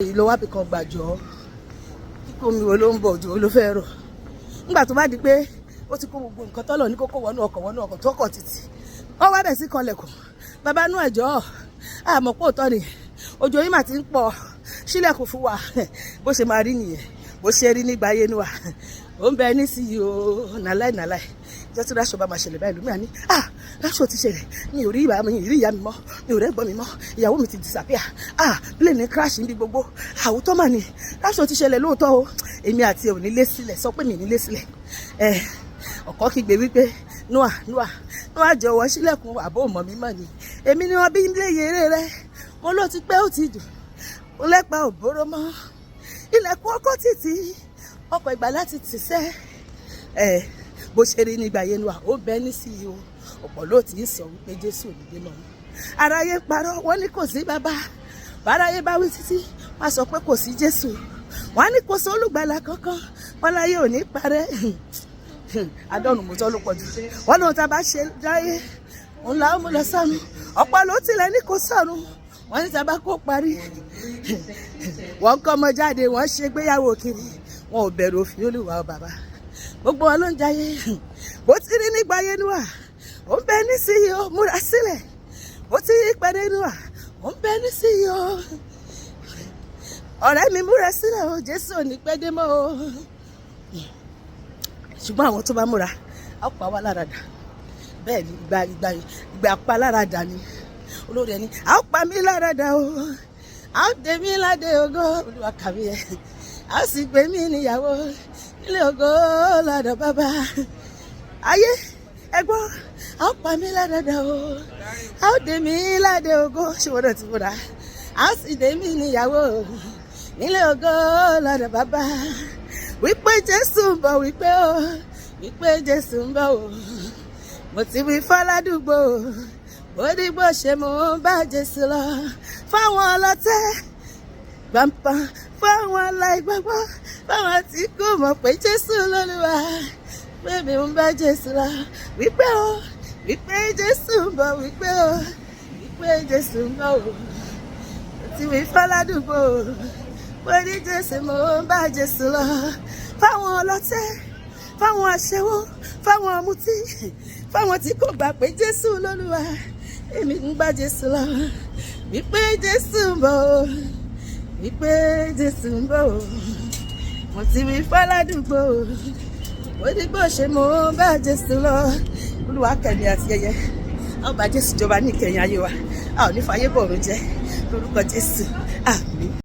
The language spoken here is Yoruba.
Èyí ló wá bí kan gbàjọ́ kíkó omi wo ló ń bọ̀, òjò ló fẹ́ rọ̀. Nígbà tó bá di pé ó ti kó gbogbo nǹkan tọ́lọ̀ ní kókó wọnú ọkọ̀ tó kọ̀ títì, ó wá bẹ̀ sí kanlẹ̀kùn. Bàbá nú ẹ̀jọ́ àmọ́ pé òótọ́ ni, òjò yìí mà ti ń pọ̀, sílẹ̀kùn fún wa. Bó ṣe máa rí nìyẹn, bó ṣe rí nígbà ayé Nóà, ó ń bẹ nísìnyí o. Nàláì nàláì jẹ́ tí rapture bá máa ṣẹlẹ̀ báyìí, lómi àní, ah, rapture ti ṣẹlẹ̀, mi ò rí ìyá mi, rí ìyá mi mọ́, mi ò rẹ́gbọ́n mi mọ́, ìyàwó mi ti disappear, ah, plane crash níbi gbogbo àwùtọ́ mà ní rapture ti ṣẹlẹ̀ lóòótọ́ o. Èmi àti ẹ̀ ò ní lé sílẹ̀, sọ pé mi ò ní lé sílẹ̀. Ẹ ọ̀kọ́ kígbe wípé, "Noah, Noah, Noah, jọ̀wọ́ sílẹ̀kùn." Àbó mọ̀ mi mọ̀ ni, èmi ni wọ́n bí lé yèrè rẹ. Mo ló ti pẹ́, ó ti dùn, mo lẹ́pa òbóró mọ́ ilẹ̀kùn ọkọ̀ títì, ọkọ̀ ìgbà láti tì sẹ́ ẹ̀. Bó ṣe rí nígbà yẹn wà, ó bẹ nísìnyí o. Ọ̀pọ̀ ló ti ń sọ wípé Jésù ò ní dé mọ́. Aráyé parọ́, wọ́n ní kò sí bàbá. Báráyé bá wí títí, wọ́n á sọ pé kò sí Jésù, wọ́n á ní kò sí olùgbàlà kankan, wọ́n láyé ò ní parẹ́. Adọ́run mọ́tọ́ ló pọ̀ jù wọ́n lóun tá a bá ṣe dáyé òun là ó mú lọ sọ́run. Ọ̀pọ̀ ló tilẹ̀ ní kò sọ́run, wọ́n ní tá a bá kó parí. Wọ́n kọ́ ọmọ jáde, wọ́n ṣe gbéyàwó kiri, wọn ò bẹ̀rù òfin Olúwa bàbá. Gbogbo wọn ló ń jayé. Bó ti rí nígbà yẹn wà, ó ń bẹ nísìnyí o. Múra sílẹ̀. Bó ti rí pẹ̀lú wà, ó ń bẹ nísìnyí o. Ọ̀rẹ́ mi, múra sílẹ̀ o. Jésù ò ní pẹ́ dé mọ́ o. Ṣùgbọ́n àwọn tó bá múra, á pa wá lára dà. Bẹ́ẹ̀ ni, ìgbà pa lára dà ni olórí ẹni á pa mí lára dà o. Á dé mí ládé ògo, Olúwa kàmí ẹ, á sì gbé mí níyàwó nílé ògo lọ́dọ̀ bàbá. Ayé ẹgbọ́n, á pa mí lára dà o, á dé mí ládé ògo. Ṣé wọ́n náà ti múra? Á sì dé mí níyàwó nílé ògo lọ́dọ̀ bàbá. Wípé Jésù ń bọ̀, wípé o, wípé Jésù ń bọ̀ o. Mo ti wí fọládùúgbò bó dìgbò ṣe, mo ń bá Jésù lọ. Fáwọn ọlọ́tẹ̀ gbàǹpà, fáwọn aláìgbàgbọ́, fáwọn tí kò mọ̀ pé Jésù lÓlúwa, pé mi ń bá Jésù lọ. Wípé o, wípé Jésù ń bọ̀, wípé o, wípé Jésù ń bọ̀ o. Mo ti wí fọládùúgbò bó ní Jésù, mo ń bá Jésù lọ. Fáwọn ọlọ́tẹ̀, fáwọn aṣẹ́wó, fáwọn ọ̀mùtí, fáwọn tí kò gbà pé Jésù lÓlúwa, èmi ń bá Jésù lọ. Wípé Jésù ń bọ̀ o, wípé Jésù ń bọ̀ o. Mo ti wí fọládùúgbò bó ní bó ṣe, mo ń bá Jésù lọ. Olúwa kẹ̀mí àti ẹyẹ, a ó bá Jésù jọba ní ìkẹyìn ayé wa. A ò ní fàyè bọ̀rùn jẹ́ lórúkọ Jésù. Àmín.